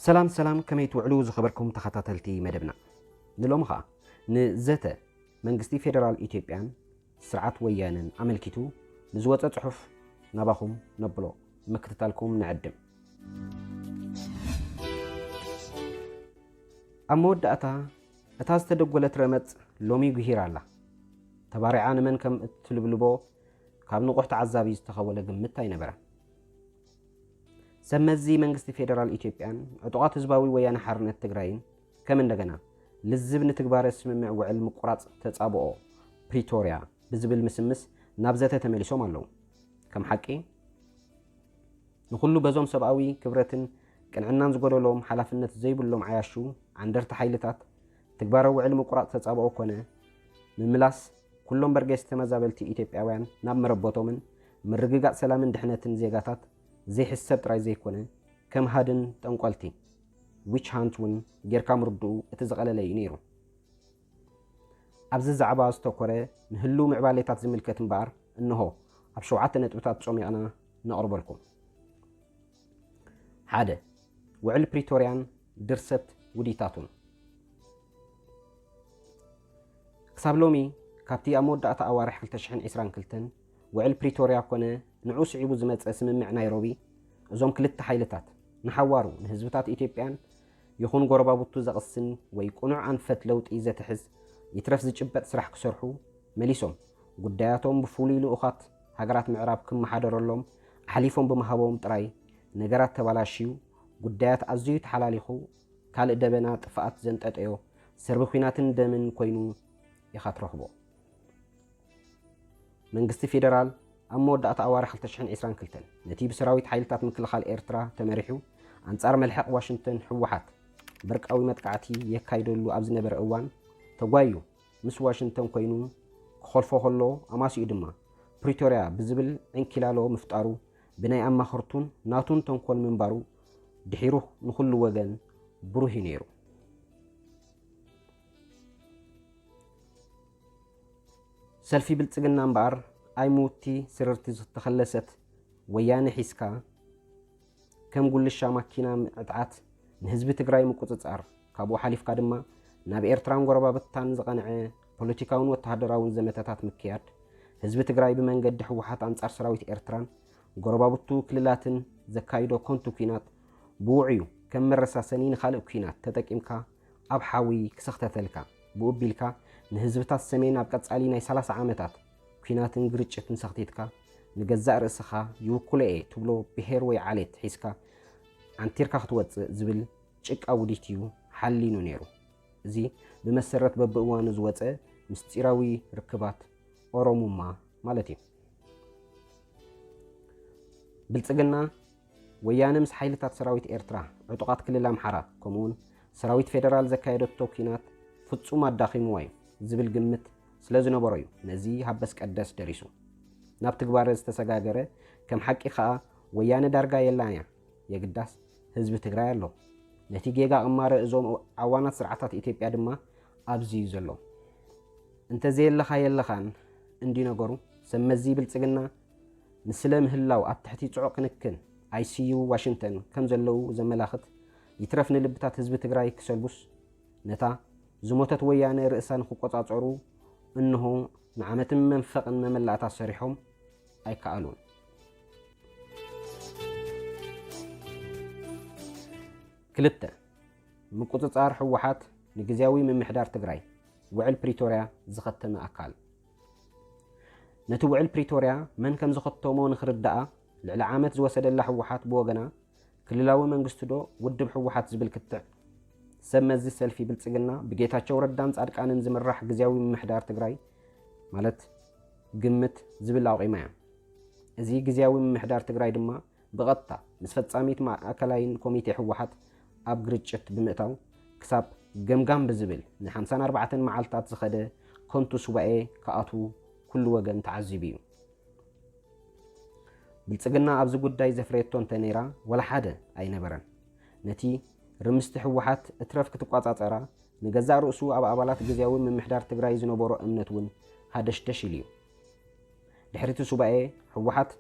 ሰላም ሰላም፣ ከመይ ትውዕሉ ዝኸበርኩም ተኸታተልቲ መደብና? ንሎሚ ኸኣ ንዘተ መንግስቲ ፌደራል ኢትዮጵያን ስርዓት ወያነን ኣመልኪቱ ንዝወጸ ጽሑፍ ናባኹም ነብሎ፣ ምክትታልኩም ንዕድም። ኣብ መወዳእታ፣ እታ ዝተደጎለት ረመጽ ሎሚ ጉሂራ ኣላ። ተባሪዓ ንመን ከም እትልብልቦ ካብ ንቑሕ ተዓዛቢ ዝተኸወለ ግምት ኣይነበረን። ሰብ መዚ መንግስቲ ፌደራል ኢትዮጵያን ዕጡቓት ህዝባዊ ወያነ ሓርነት ትግራይን ከም እንደገና ልዝብ ንትግባረ ስምምዕ ውዕል ምቁራጽ ተጻብኦ ፕሪቶርያ ብዝብል ምስምስ ናብ ዘተ ተመሊሶም ኣለዉ። ከም ሓቂ ንኹሉ በዞም ሰብኣዊ ክብረትን ቅንዕናን ዝጎደሎም ሓላፍነት ዘይብሎም ዓያሹ ዓንደርቲ ሓይልታት ትግባረ ውዕል ምቁራጽ ተጻብኦ ኮነ ምምላስ ኩሎም በርጌስ ተመዛበልቲ ኢትዮጵያውያን ናብ መረበቶምን ምርግጋጽ ሰላምን ድሕነትን ዜጋታት ዘይሕሰብ ጥራይ ዘይኮነ ከም ሃድን ጠንቆልቲ ዊች ሃንት እውን ጌርካ ምርድኡ እቲ ዝቐለለ እዩ ነይሩ። ኣብዚ ዛዕባ ዝተኮረ ንህልው ምዕባሌታት ዝምልከት እምበኣር እንሆ ኣብ ሸውዓተ ነጥብታት ጾሚቕና ነቕርበልኩም። ሓደ፣ ውዕል ፕሪቶርያን ድርሰት ውዲታቱን። ክሳብ ሎሚ ካብቲ ኣብ መወዳእታ ኣዋርሕ ክልተ ሽሕን ዕስራን ክልተን ውዕል ፕሪቶርያ ኮነ ንዑ ስዒቡ ዝመጸ ስምምዕ ናይሮቢ እዞም ክልተ ሓይልታት ንሓዋሩ ንህዝብታት ኢትዮጵያን ይኹን ጎረባብቱ ዘቕስን ወይ ቅኑዕ ኣንፈት ለውጢ ዘትሕዝ ይትረፍ ዝጭበጥ ስራሕ ክሰርሑ መሊሶም ጉዳያቶም ብፍሉይ ልኡኻት ሃገራት ምዕራብ ክመሓደረሎም ኣሕሊፎም ብምሃቦም ጥራይ ነገራት ተባላሽዩ ጉዳያት ኣዝዩ ተሓላሊኹ ካልእ ደበና ጥፍኣት ዘንጠጠዮ ሰርቢ ኲናትን ደምን ኮይኑ ኢኻ ትረኽቦ። መንግስቲ ፌደራል ኣብ መወዳእታ ኣዋርሕ ክልተ ሽሕን ዕስራን ክልተን ነቲ ብሰራዊት ሓይልታት ምክልኻል ኤርትራ ተመሪሑ ኣንጻር መልሕቕ ዋሽንግተን ህወሓት በርቃዊ መጥቃዕቲ የካይደሉ ኣብ ዝነበረ እዋን ተጓዩ ምስ ዋሽንግተን ኮይኑ ክኾልፎ ከሎ ኣማሲኡ ድማ ፕሪቶርያ ብዝብል ዕንኪላሎ ምፍጣሩ ብናይ ኣማኸርቱን ናቱን ተንኮል ምንባሩ ድሒሩ ንኹሉ ወገን ብሩህ እዩ ነይሩ። ሰልፊ ብልጽግና እምበኣር ኣይምውቲ ስርርቲ ዝተኸለሰት ወያነ ሒዝካ ከም ጉልሻ ማኪና ምዕጥዓት፣ ንህዝቢ ትግራይ ምቁጽጻር፣ ካብኡ ሓሊፍካ ድማ ናብ ኤርትራን ጎረባብታን ዝቐንዐ ፖለቲካውን ወተሃደራውን ዘመተታት ምክያድ፣ ህዝቢ ትግራይ ብመንገዲ ህወሓት ኣንጻር ሰራዊት ኤርትራን ጎረባብቱ ክልላትን ዘካይዶ ከንቱ ኲናት ብውዑዩ ከም መረሳሰኒ ንኻልእ ኲናት ተጠቂምካ ኣብ ሓዊ ክስኽተተልካ ብኡ ቢልካ ንህዝብታት ሰሜን ኣብ ቀጻሊ ናይ ሰላሳ ዓመታት ኲናትን ግርጭትን ሰኽቲትካ ንገዛእ ርእስኻ ይውክሎ እየ ትብሎ ብሄር ወይ ዓሌት ሒዝካ ዓንቲርካ ክትወጽእ ዝብል ጭቃ ውዲት እዩ ሓሊኑ ነይሩ። እዚ ብመሰረት በብእዋኑ ዝወጸ ምስጢራዊ ርክባት ኦሮሙማ ማለት እዩ። ብልጽግና ወያነ ምስ ሓይልታት ሰራዊት ኤርትራ፣ ዕጡቓት ክልል ኣምሓራ ከምኡውን ሰራዊት ፌደራል ዘካየደቶ ኲናት ፍጹም ኣዳኺምዋ እዩ ዝብል ግምት ስለ ዝነበሮ እዩ ነዚ ሃበስ ቀደስ ደሪሱ። ናብ ትግባረ ዝተሰጋገረ ከም ሓቂ ኸኣ ወያነ ዳርጋ የላን እያ። የግዳስ ህዝቢ ትግራይ ኣሎ። ነቲ ጌጋ ቅማረ እዞም ዓዋናት ስርዓታት ኢትዮጵያ ድማ ኣብዚ እዩ ዘሎ። እንተዘየለኻ የለኻን እንዲ ነገሩ ሰብ መዚ ብልጽግና ንስለ ምህላው ኣብ ትሕቲ ጽዑቕ ክንክን ኣይ ሲ ዩ ዋሽንግተን ከም ዘለዉ ዘመላኽት ይትረፍ ንልብታት ህዝቢ ትግራይ ክሰልቡስ ነታ ዝሞተት ወያነ ርእሳ ንክቆጻጸሩ እንሆ ንዓመትን መንፈቕን መመላእታ ሰሪሖም ኣይከኣሉን። ክልተ፣ ምቁጽጻር ህወሓት ንግዝያዊ ምምሕዳር ትግራይ ውዕል ፕሪቶርያ ዝኸተመ ኣካል። ነቲ ውዕል ፕሪቶርያ መን ከም ዝኸተሞ ንኽርድኣ ልዕሊ ዓመት ዝወሰደላ ህወሓት ብወገና ክልላዊ መንግስቲ ዶ ውድብ ህወሓት ዝብል ክትዕ ሰብ መዚ ሰልፊ ብልጽግና ብጌታቸው ረዳን ጻድቃንን ዝምራሕ ግዝያዊ ምምሕዳር ትግራይ ማለት ግምት ዝብል ኣቑማ እያ። እዚ ግዝያዊ ምምሕዳር ትግራይ ድማ ብቐጥታ ምስ ፈጻሚት ማእከላይን ኮሚቴ ህወሓት ኣብ ግርጭት ብምእታው ክሳብ ገምጋም ብዝብል ን ሓምሳን ኣርባዕተን መዓልታት ዝኸደ ከንቱ ሱባኤ ክኣትዉ ኩሉ ወገን ተዓዚቡ እዩ። ብልጽግና ኣብዚ ጉዳይ ዘፍረየቶ እንተ ነይራ ወላ ሓደ ኣይነበረን። ነቲ ርምስቲ ህወሓት እትረፍ ክትቋጻጸራ ንገዛእ ርእሱ ኣብ ኣባላት ግዝያዊ ምምሕዳር ትግራይ ዝነበሮ እምነት እውን ሃደሽደሽ ኢሉ እዩ። ድሕሪ እቲ ሱባኤ ህወሓት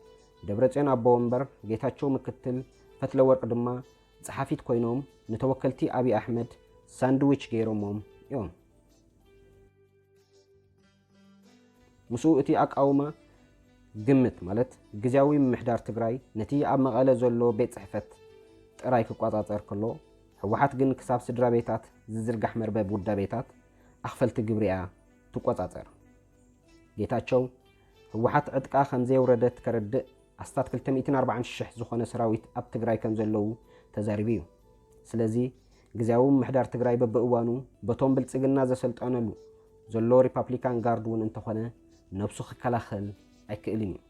ደብረጽዮን ኣቦ ወንበር፣ ጌታቸው ምክትል፣ ፈትለወርቅ ድማ ጸሓፊት ኮይኖም ንተወከልቲ ኣብይ ኣሕመድ ሳንድዊች ገይሮሞም እዮም። ምስኡ እቲ ኣቃውማ ግምት ማለት ግዝያዊ ምምሕዳር ትግራይ ነቲ ኣብ መቐለ ዘሎ ቤት ጽሕፈት ጥራይ ክቆጻጸር ከሎ፣ ህወሓት ግን ክሳብ ስድራ ቤታት ዝዝርጋሕ መርበብ ውዳቤታት ኣኽፈልቲ ግብሪ እያ ትቆጻጸር። ጌታቸው ህወሓት ዕጥቃ ከም ዘየውረደት ከረድእ ኣስታት ክልተ ሚእትን ኣርባዓን ሽሕ ዝኾነ ሰራዊት ኣብ ትግራይ ከም ዘለዉ ተዛሪቡ እዩ። ስለዚ ግዝያዊ ምምሕዳር ትግራይ በብእዋኑ በቶም ብልጽግና ዘሰልጠነሉ ዘሎ ሪፓብሊካን ጋርድ እውን እንተኾነ ነብሱ ክከላኸል ኣይክእልን እዩ።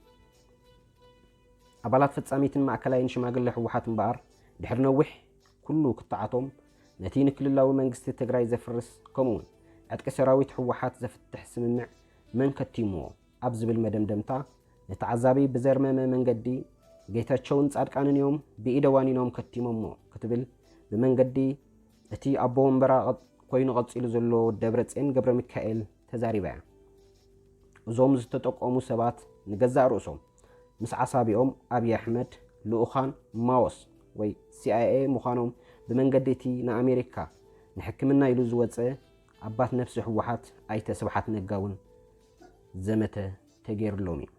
ኣባላት ፈጻሚትን ማእከላይን ሽማግለ ህወሓት እምበኣር ድሕሪ ነዊሕ ኩሉ ክትዓቶም ነቲ ንክልላዊ መንግስቲ ትግራይ ዘፍርስ ከምኡውን ዕጥቂ ሰራዊት ህወሓት ዘፍትሕ ስምምዕ መን ከቲምዎ ኣብ ዝብል መደምደምታ ንተዓዛቢ ብዘርመመ መንገዲ ጌታቸውን ጻድቃንን እዮም ብኢደ ዋኒኖም ከቲሞሞ ክትብል ብመንገዲ እቲ ኣቦ ወንበራ ቐ-፣ ኮይኑ ቀጺሉ ዘሎ ደብረጽዮን ገብረ ሚካኤል ተዛሪባ እያ። እዞም ዝተጠቆሙ ሰባት ንገዛእ ርእሶም ምስ ዓሳቢኦም ኣብይ ኣሕመድ ልኡኻን ማዎስ ወይ ሲ ኣይ ኤ ምዃኖም ብመንገዲ እቲ ንኣሜሪካ ንሕክምና ኢሉ ዝወጸ ኣባት ነፍሲ ህወሓት ኣይተ ስብሓት ነጋ እውን ዘመተ ተገይሩሎም እዩ።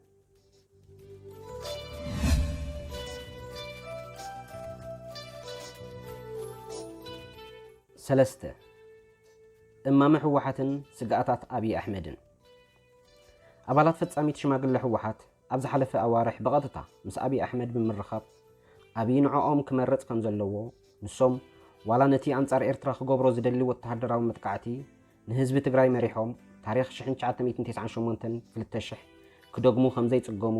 ሰለስተ፣ እማመ ህወሓትን ስግኣታት ኣብይ ኣሕመድን። ኣባላት ፈጻሚት ሽማግለ ህወሓት ኣብ ዝሓለፈ ኣዋርሕ ብቐጥታ ምስ ኣብይ ኣሕመድ ብምርኻብ ኣብይ ንዕኦም ክመርጽ ከም ዘለዎ፣ ንሶም ዋላ ነቲ ኣንጻር ኤርትራ ክገብሮ ዝደሊ ወተሃደራዊ መጥቃዕቲ ንህዝቢ ትግራይ መሪሖም ታሪኽ ሽሕን ትሽዓተ ሚእትን ተስዓን ሸሞንተን ክልተ ሽሕ ክደግሙ ከም ዘይጽገሙ፣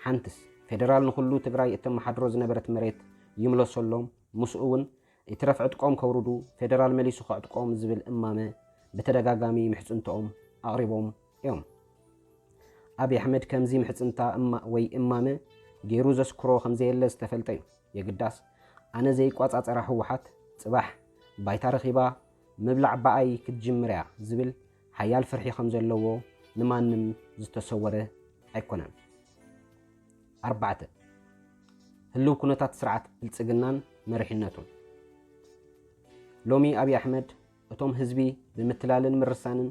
ሓንትስ ፌደራል ንኹሉ ትግራይ እተመሓድሮ ዝነበረት መሬት ይምለሰሎም፣ ምስኡ እውን ይትረፍ ዕጥቆም ከውርዱ ፌደራል መሊሱ ከዕጥቆም ዝብል እማመ ብተደጋጋሚ ምሕጽንትኦም ኣቕሪቦም እዮም። ኣብይ ኣሕመድ ከምዚ ምሕጽንታ እማ-፣ ወይ እማመ ገይሩ ዘስክሮ ከም ዘየለ ዝተፈልጠ እዩ። የግዳስ ኣነ ዘይቋጻጸራ ህወሓት ጽባሕ ባይታ ረኺባ ምብላዕ ብኣይ ክትጅምር እያ ዝብል ሓያል ፍርሒ ከም ዘለዎ ንማንም ዝተሰወረ ኣይኮነን። ኣርባዕተ፣ ህልው ኩነታት ስርዓት ብልጽግናን መሪሕነቱን። ሎሚ ኣብይ ኣሕመድ እቶም ህዝቢ ብምትላልን ምርሳንን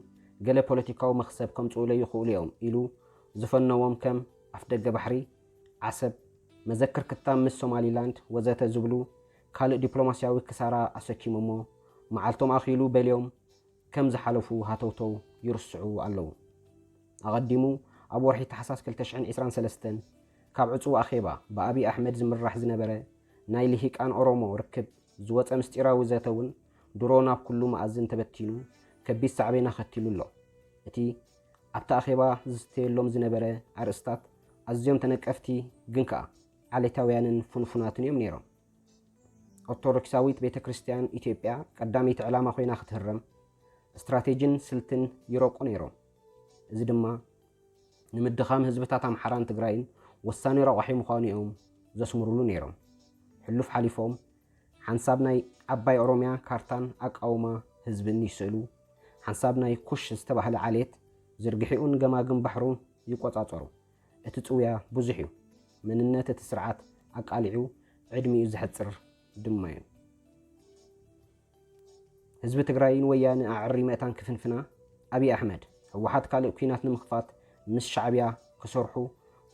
ገለ ፖለቲካዊ መኽሰብ ከምጽኡለይ ይኽእሉ እዮም ኢሉ ዝፈነዎም ከም ኣፍደገ ባሕሪ፣ ዓሰብ፣ መዘክር ክታም ምስ ሶማሊላንድ ወዘተ ዝብሉ ካልእ ዲፕሎማስያዊ ክሳራ ኣሰኪሞሞ መዓልቶም ኣኺሉ በልዮም ከም ዝሓለፉ ሃተውተው ይርስዑ ኣለዉ። ኣቐዲሙ ኣብ ወርሒ ታሕሳስ ክልተ ሽሕን ዕስራን ሰለስተን ካብ ዕጹው ኣኼባ ብኣብይ ኣሕመድ ዝምራሕ ዝነበረ ናይ ልሂቃን ኦሮሞ ርክብ ዝወጸ ምስጢራዊ ዘተ እውን ድሮ ናብ ኩሉ መኣዝን ተበቲኑ ከቢድ ሳዕቤን ኣኸቲሉ ኣሎ። እቲ ኣብቲ ኣኼባ ዝዝተየሎም ዝነበረ ኣርእስታት ኣዝዮም ተነቀፍቲ ግን ከኣ ዓሌታውያንን ፍንፉናትን እዮም ነይሮም። ኦርቶዶክሳዊት ቤተ ክርስቲያን ኢትዮጵያ ቀዳመይቲ ዕላማ ኮይና ክትህረም ስትራቴጂን ስልትን ይረቁ ነይሮም። እዚ ድማ ንምድኻም ህዝብታት ኣምሓራን ትግራይን ወሳኒ ረቋሒ ምዃኑ እዮም ዘስምሩሉ ነይሮም። ሕሉፍ ሓሊፎም ሓንሳብ ናይ ዓባይ ኦሮምያ ካርታን ኣቃውማ ህዝብን ይስእሉ፣ ሓንሳብ ናይ ኩሽ ዝተባህለ ዓሌት ዝርግሒኡን ገማግም ባሕሩን ይቆጻጸሩ። እቲ ጽውያ ብዙሕ እዩ። መንነት እቲ ስርዓት ኣቃሊዑ ዕድሚኡ ዘሕጽር ድማ እዩ። ህዝቢ ትግራይ ንወያነ ኣዕሪ ምእታን ክፍንፍና ኣብይ ኣሕመድ ህወሓት ካልእ ኲናት ንምኽፋት ምስ ሻዕብያ ክሰርሑ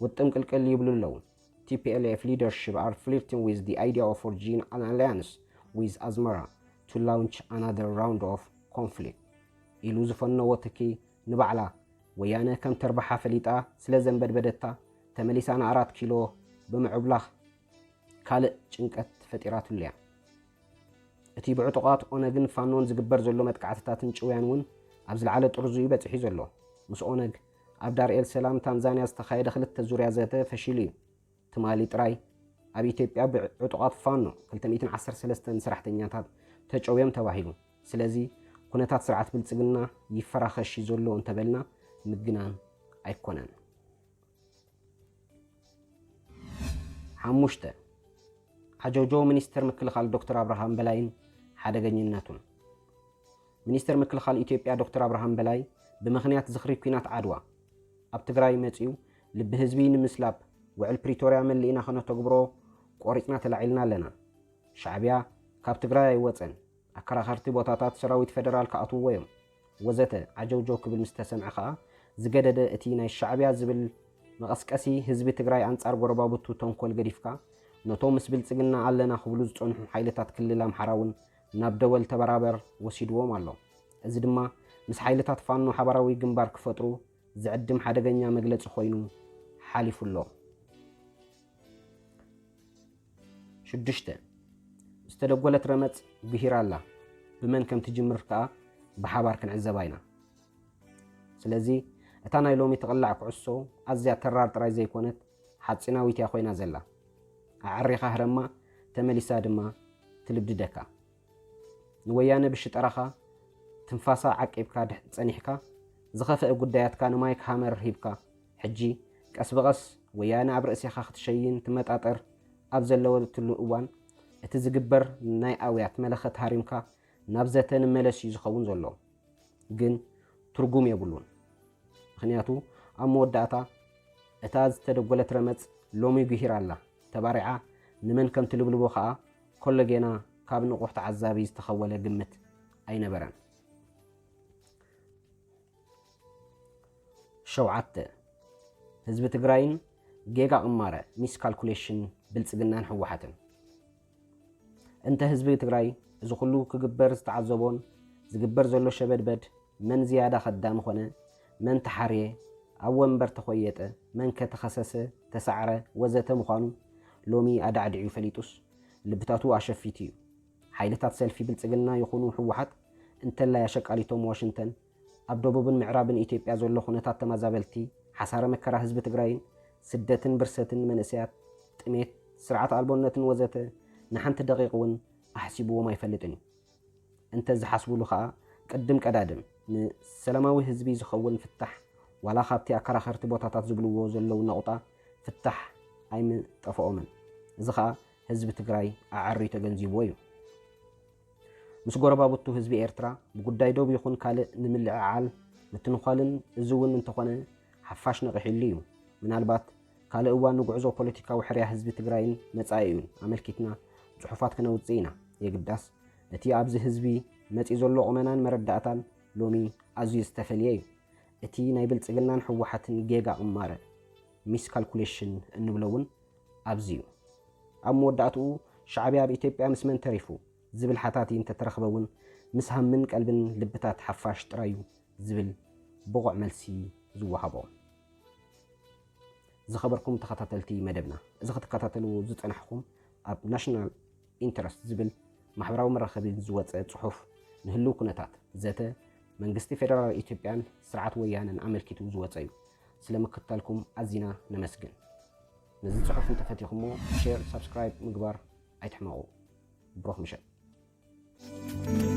ውጥም ቅልቅል ይብሉ ኣለዉ። T P L F leadership are flirting with the idea of forging an alliance with ኣስመራ to launch another round of conflict ኢሉ ዝፈነዎ ትኪ ንባዕላ ወያነ ከም ተርባሓ ፈሊጣ ስለ ዘንበድበደታ ተመሊሳ ንኣራት ኪሎ ብምዕብላኽ ካልእ ጭንቀት ፈጢራትሉ እያ። እቲ ብዕጡቓት ኦነግን ፋኖን ዝግበር ዘሎ መጥቃዕትታትን ጭውያን እውን ኣብ ዝለዓለ ጥርዙ እዩ በጺሑ ዘሎ። ምስ ኦነግ ኣብ ዳር ኤል ሰላም ታንዛንያ ዝተኻየደ ክልተ ዙርያ ዘተ ፈሺሉ እዩ። ትማሊ ጥራይ ኣብ ኢትዮጵያ ብዕጡቓት ፋኖ ክልተ ሚእትን ዓሰርተ ሰለስተን ሰራሕተኛታት ተጨውዮም ተባሂሉ። ስለዚ ኩነታት ስርዓት ብልጽግና ይፈራኸሽ እዩ ዘሎ እንተበልና ምግናን ኣይኮነን። ሓሙሽተ፣ ዓጀውጀው ሚኒስተር ምክልኻል ዶክተር ኣብርሃም በላይን ሓደገኝነቱን። ሚኒስተር ምክልኻል ኢትዮጵያ ዶክተር ኣብርሃም በላይ ብምኽንያት ዝኽሪ ኲናት ዓድዋ ኣብ ትግራይ መጺኡ ልቢ ህዝቢ ንምስላብ ውዕል ፕሪቶርያ መሊእና ከነተግብሮ ቆሪጽና ተላዒልና ኣለና። ሻዕብያ ካብ ትግራይ ኣይወፀን፣ ኣከራኸርቲ ቦታታት ሰራዊት ፌደራል ክኣትውዎ እዮም፣ ወዘተ ዓጀውጀው ክብል ምስ ተሰምዐ ኸኣ ዝገደደ እቲ ናይ ሻዕብያ ዝብል መቐስቀሲ ህዝቢ ትግራይ ኣንጻር ጎረባብቱ ተንኮል ገዲፍካ ነቶም ምስ ብልጽግና ኣለና ክብሉ ዝጸንሑ ሓይልታት ክልል ኣምሓራ እውን ናብ ደወል ተበራበር ወሲድዎም ኣሎ። እዚ ድማ ምስ ሓይልታት ፋኖ ሓባራዊ ግንባር ክፈጥሩ ዝዕድም ሓደገኛ መግለጺ ኮይኑ ሓሊፉ ኣሎ። ሽዱሽተ፣ ዝተደጎለት ረመጽ ጉሂራ ኣላ። ብመን ከም ትጅምር ከኣ ብሓባር ክንዕዘባ ኢና። ስለዚ እታ ናይ ሎሚ ትቕላዕ ኩዕሶ ኣዝያ ተራር ጥራይ ዘይኮነት ሓጺናዊት እያ ኮይና ዘላ። ኣዐሪኻ ህረማ፣ ተመሊሳ ድማ ትልብድደካ። ንወያነ ብሽጠራኻ ትንፋሳ ዓቂብካ ድሕ- ጸኒሕካ፣ ዝኸፍአ ጉዳያትካ ንማይክ ሃመር ሂብካ፣ ሕጂ ቀስ ብቐስ ወያነ ኣብ ርእሲኻ ክትሸይን ትመጣጠር ኣብ ዘለወትሉ እዋን፣ እቲ ዝግበር ናይ ኣውያት መለኸት ሃሪምካ ናብ ዘተ ንመለስ እዩ ዝኸውን ዘሎ። ግን ትርጉም የብሉን። ምኽንያቱ ኣብ መወዳእታ እታ ዝተደጎለት ረመጽ ሎሚ ጉሂራ ኣላ። ተባሪዓ ንመን ከም ትልብልቦ ከኣ ኮለጌና ካብ ንቑሕ ተዓዛቢ ዝተኸወለ ግምት ኣይነበረን። ሸውዓተ፣ ህዝቢ ትግራይን ጌጋ ቅማረ፣ ሚስ ካልኩሌሽን፣ ብልጽግናን ህወሓትን። እንተ ህዝቢ ትግራይ እዚ ኩሉ ክግበር ዝተዓዘቦን ዝግበር ዘሎ ሸበድበድ፣ መን ዝያዳ ከዳሚ ኾነ፣ መን ተሓርየ፣ ኣብ ወንበር ተኾየጠ፣ መን ከ ተኸሰሰ፣ ተሳዕረ፣ ወዘተ ምዃኑ ሎሚ ኣዳዕዲዑ ፈሊጡስ ልብታቱ ኣሸፊቱ እዩ። ሓይልታት ሰልፊ ብልጽግና ይኹኑ ህወሓት እንተላይ ኣሸቃሊቶም ዋሽንተን ኣብ ደቡብን ምዕራብን ኢትዮጵያ ዘሎ ኩነታት ተመዛበልቲ፣ ሓሳረ መከራ ህዝቢ ትግራይን ስደትን ብርሰትን መንእሰያት፣ ጥሜት፣ ስርዓት ኣልቦነትን ወዘተ ንሓንቲ ደቂቕ እውን ኣሕሲብዎም ኣይፈልጥን እዩ። እንተ ዝሓስቡሉ ኸኣ ቅድም ቀዳድም ንሰላማዊ ህዝቢ ዝኸውን ፍታሕ ዋላ ካብቲ ኣከራኸርቲ ቦታታት ዝብልዎ ዘለዉ ነቑጣ ፍታሕ ኣይምጠፍኦምን። እዚ ኸኣ ህዝቢ ትግራይ ኣዐርዩ ተገንዚብዎ እዩ። ምስ ጎረባብቱ ህዝቢ ኤርትራ ብጉዳይ ዶብ ይኹን ካልእ ንምልዕዓል ምትንዃልን እዚ እውን እንተኾነ ሓፋሽ ነቒሕሉ እዩ። ምናልባት ካልእ እዋን ንጉዕዞ ፖለቲካዊ ሕርያ ህዝቢ ትግራይን መጻኢኡን ኣመልኪትና ጽሑፋት ክነውጽእ ኢና። የግዳስ እቲ ኣብዚ ህዝቢ መጺ ዘሎ ቁመናን መረዳእታን ሎሚ ኣዝዩ ዝተፈልየ እዩ። እቲ ናይ ብልጽግናን ህወሓትን ጌጋ ቅማረ፣ ሚስ ካልኩሌሽን እንብሎ እውን ኣብዚ እዩ። ኣብ መወዳእትኡ ሻዕብያ ኣብ ኢትዮጵያ ምስ መን ተሪፉ ዝብል ሓታቲ እንተተረኽበ እውን ምስ ሃምን ቀልብን ልብታት ሓፋሽ ጥራይ እዩ ዝብል ብቑዕ መልሲ ዝወሃቦ። ዝኸበርኩም ተኸታተልቲ መደብና፣ እዚ ክትከታተልዎ ዝጸናሕኩም ኣብ ናሽናል ኢንተረስት ዝብል ማሕበራዊ መራኸቢ ዝወጸ ጽሑፍ ንህልው ኩነታት ዘተ መንግስቲ ፌደራል ኢትዮጵያን ስርዓት ወያነን ኣመልኪቱ ዝወጸ እዩ። ስለ ምክትታልኩም ኣዚና ነመስግን። ነዚ ጽሑፍ እንተፈቲኹሞ ሼር፣ ሳብስክራይብ ምግባር ኣይትሕመቑ። ብሩኽ ምሸት።